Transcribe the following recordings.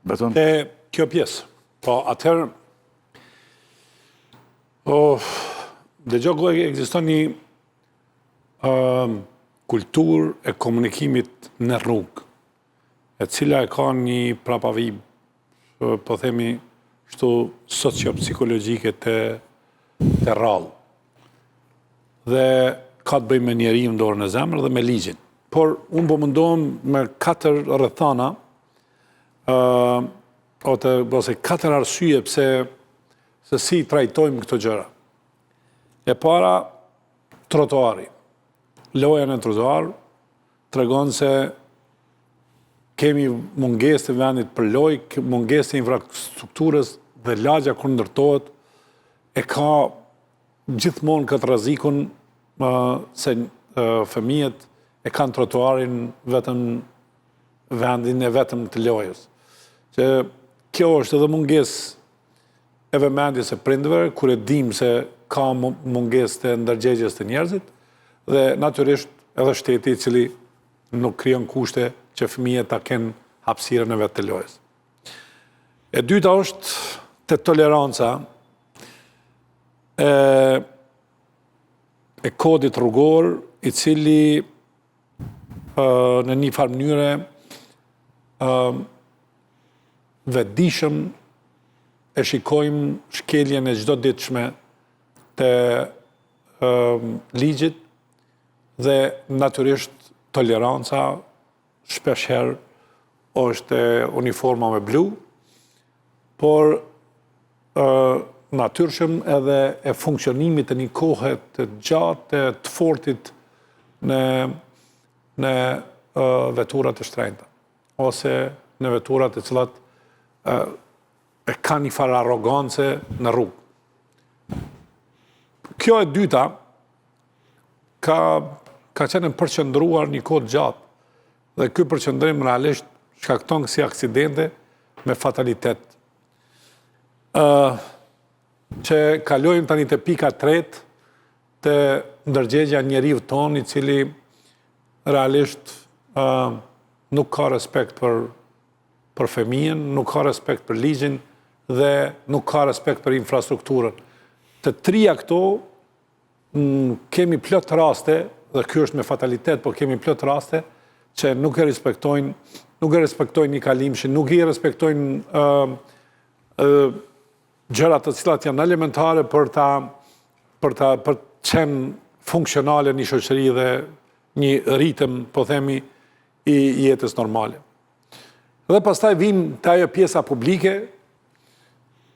Baton? Te kjo pjesë. Po, atëherë, po, dëgjo gojë, ekziston një uh, kulturë e komunikimit në rrugë, e cila e ka një prapavijë, po themi, kështu sociopsikologjike të, të rrallë. Dhe ka të bëjë me njeriun dorën në zemër dhe me ligjin. Por unë po mundohem me katër rrethana, uh, ose, ose katër arsye pse se si trajtojmë këto gjëra. E para, trotuari. Loja në trotuar tregon se kemi mungesë të vendit për lojë, mungesë të infrastrukturës dhe lagja kur ndërtohet e ka gjithmonë këtë rrezikun se fëmijët e kanë trotuarin vetëm vendin e vetëm të lojës. Që kjo është edhe mungesë e vëmendjes së prindërve, kur e dim se ka mungesë të ndërgjegjes të njerëzit, dhe natyrisht edhe shteti i cili nuk krijon kushte që fëmijët ta kenë hapësirën e vet të lojës. E dyta është te toleranca e e kodit rrugor, i cili në një farë mënyre vetëdijshëm e shikojmë shkeljen e çdoditshme të ligjit dhe natyrisht toleranca shpeshherë është uniforma me blu, por natyrshëm edhe e funksionimit të një kohe të gjatë të të fortit në, në veturat të shtrenjta, ose në veturat të cilat e kanë një farë arrogance në rrugë. Kjo e dyta ka, ka qenë e përqendruar një kohë të gjatë dhe ky përqendrim realisht shkakton kësi aksidente me fatalitet. Ë që kalojmë tani te pika tretë te ndërgjegja e njeriut tonë i cili realisht ë nuk ka respekt për për fëmijën, nuk ka respekt për ligjin dhe nuk ka respekt për infrastrukturën. Të trija këto kemi plot raste, dhe ky është me fatalitet, po kemi plot raste që nuk e respektojnë, nuk e respektojnë njëkalimshin, nuk i respektojnë ë ë gjërat të cilat janë elementare për ta për ta për të qenë funksionale një shoqëri dhe një ritëm, po themi, i jetës normale. Dhe pastaj vijmë te ajo pjesa publike,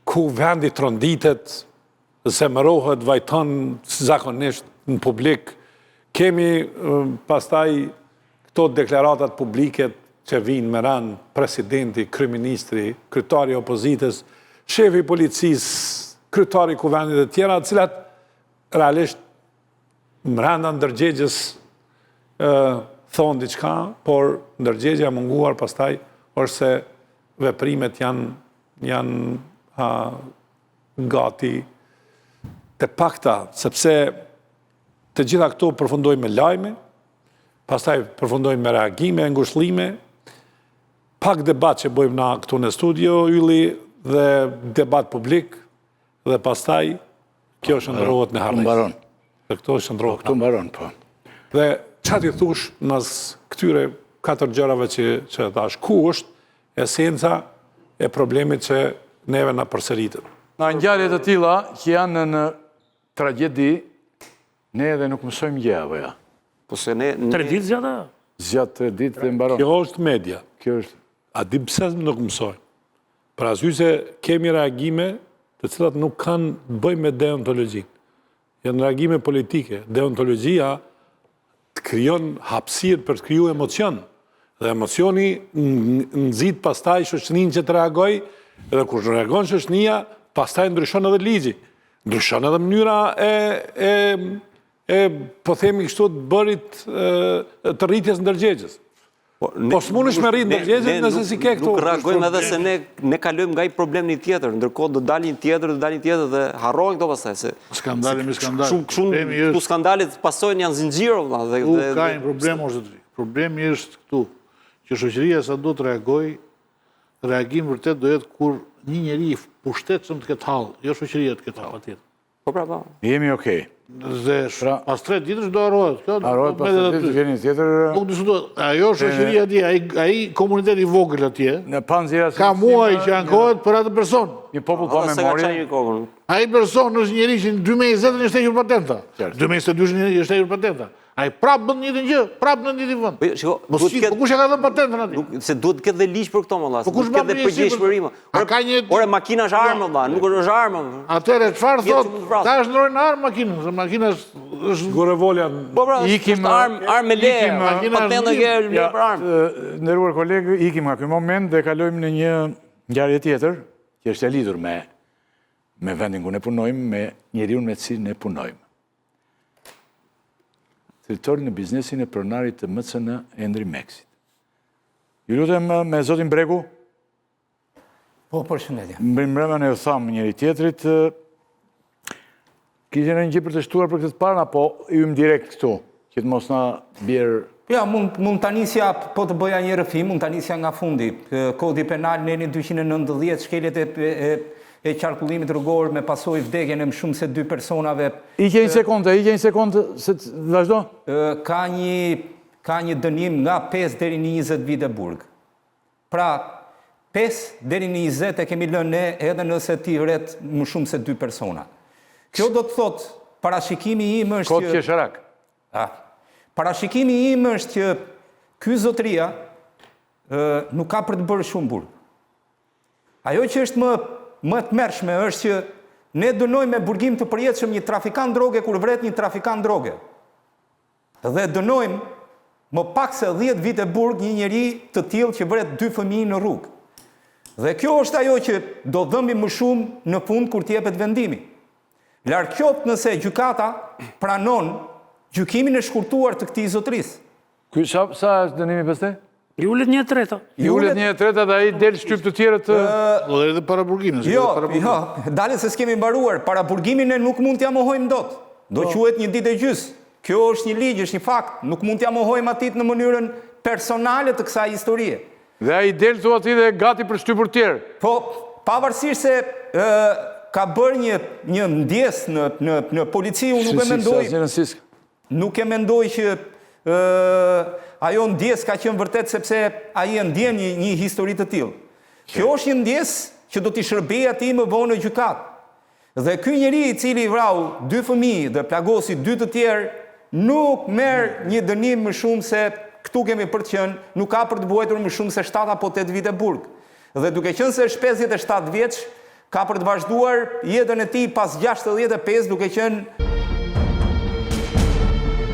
ku vendi tronditet, zemërohet, vajton zakonisht në publik. Kemi pastaj këto deklaratat publike që vijnë me rend presidenti, kryeministri, kryetari i opozitës, shefi i policisë, kryetari i kuvendit e tjera, të cilat realisht mrenda ndërgjegjes thonë diçka, por ndërgjegja e munguar pastaj është se veprimet janë janë gati të pakta, sepse të gjitha këto përfundojnë me lajme, pastaj përfundojnë me reagime, ngushëllime, pak debat që bëjmë na këtu në studio, Ylli, dhe debat publik, dhe pastaj kjo shndërrohet në harresë. Mbaron. Dhe këto shndërrohet. Këtu mbaron, po. Dhe ça t'i thush mas këtyre katër gjërave që, që thash, ku është esenca e problemit që neve na përsëritet. Nga ngjarje të tilla që janë në tragjedi, ne edhe nuk mësojmë gjë apo ja. Po se ne Tre ditë zgjat a? Zgjat tre ditë dhe mbaron. Kjo është media. Kjo është A di pse nuk mësojmë? Për arsye se kemi reagime të cilat nuk kanë të bëjnë me deontologjinë. Janë reagime politike. Deontologjia të krijon hapësirë për të kriju emocion. Dhe emocioni nxit pastaj shoqërinë që të reagojë, dhe kur reagon shoqëria, pastaj ndryshon edhe ligji. Ndryshon edhe mënyra e e e po themi kështu të bërit të rritjes ndërgjegjes. Po, po s'mundesh me rrit ndërgjegjen nëse s'i ke këto. Nuk reagojmë edhe se ne ne kalojmë nga një problem në një tjetër, ndërkohë do dalë një tjetër, do dalë një tjetër dhe harrohen këto pastaj se skandali me skandal. Shumë shumë këtu skandalet pasojnë janë zinxhirë vëlla dhe dhe ka një problem o zotëri. Problemi është këtu që shoqëria sa do të reagojë. Reagim vërtet do jetë kur një njeri i pushtetshëm të ketë hall, jo shoqëria të ketë hall. Patjetër. Po pra po. Jemi okay. Dhe pra, pas tre ditësh do harrohet. Kjo harrohet pas tre ditësh vjen një tjetër. Nuk diskutohet. Ajo shoqëria atje, ai ai komunitet i vogël atje. Në pa nxjerrë Ka muaj që ankohet për atë person. Një popull pa memorie. Ai person është njeri që në 2020 është hequr patenta. 2022 është hequr patenta. Ai prapë bën të njëjtën gjë, prapë në të njëjtin vend. Po jo, shiko, po duhet të ketë po kush e ka dhënë patentën atij? Nuk se duhet të ketë dhe ligj për këto më vëlla. Po kush bën dhe përgjegjshmëri më. A ka një Ore makina është armë vëlla, nuk është armë. Atëherë çfarë thotë? Ta shndërrojnë armë makinën, se makina është është Gurëvolja. Po pra, ikim armë, armë me leje, patentën ke leje për armë. Nderuar kolegë, ikim nga ky moment dhe kalojmë në një ngjarje tjetër që është e lidhur me me vendin ku ne punojmë, me njeriun me të cilin ne punojmë. Tritol në biznesin e pronarit të MCN Endri Meksit. Ju lutem me zotin Bregu? Po, përshëndetje. Mirëmbrëma ne u thamë njëri tjetrit. Kishte ndonjë gjë për të shtuar për këtë të parën, apo hyjmë direkt këtu, që të mos na bjerë... Ja, mund, mund ta nisja, po të bëja një rrëfim, mund ta nisja nga fundi. Kodi Penal, neni 290, shkeljet e, e, e qarkullimit rrugor me pasojë vdekjen e më shumë se dy personave. Ike një sekondë, ike një sekondë, se vazhdo. Ka një, ka një dënim nga 5 deri në 20 vite burg. Pra, 5 deri në 20 e kemi lënë ne edhe nëse ti vret më shumë se dy persona. Kjo do të thotë, parashikimi im është që... Kod qesharak. Ah. Parashikimi im është që ky zotëria nuk ka për të bërë shumë burg. Ajo që është më më e tmerrshme është që ne dënojmë me burgim të përjetshëm një trafikant droge kur vret një trafikant droge. Dhe dënojmë më pak se 10 vite burg një njeri të tillë që vret dy fëmijë në rrugë. Dhe kjo është ajo që do dhëmbi më shumë në fund kur të jepet vendimi. Larg qoftë nëse gjykata pranon gjykimin e shkurtuar të këtij zotërisë. Ky sa sa është dënimi pastaj? I ulet një e treta. I ulet një e treta dhe ai del shtyp të tjerët. Po edhe paraburgimin, Jo, jo, dale se s'kemi mbaruar. Paraburgimin ne nuk mund t'ia mohojmë dot. Do po. quhet një ditë e gjys. Kjo është një ligj, është një fakt. Nuk mund t'ia mohojmë atij në mënyrën personale të kësaj historie. Dhe ai del thua ti dhe gati për shtypur të tjerë. Po, pavarësisht se ë ka bërë një një ndjesë në në në polici, unë nuk e mendoj. Nuk e mendoj që ë ajo ndjesë ka qenë vërtet sepse ai e ndjen një një histori të tillë. Kjo është një ndjesë që do t'i shërbejë atij më vonë në gjykatë. Dhe ky njeri i cili vrau dy fëmijë dhe plagosi dy të tjerë nuk merr një dënim më shumë se këtu kemi për të qenë, nuk ka për të vuajtur më shumë se 7 apo 8 vite burg. Dhe duke qenë se është 57 vjeç, ka për të vazhduar jetën e tij pas 65 duke qenë.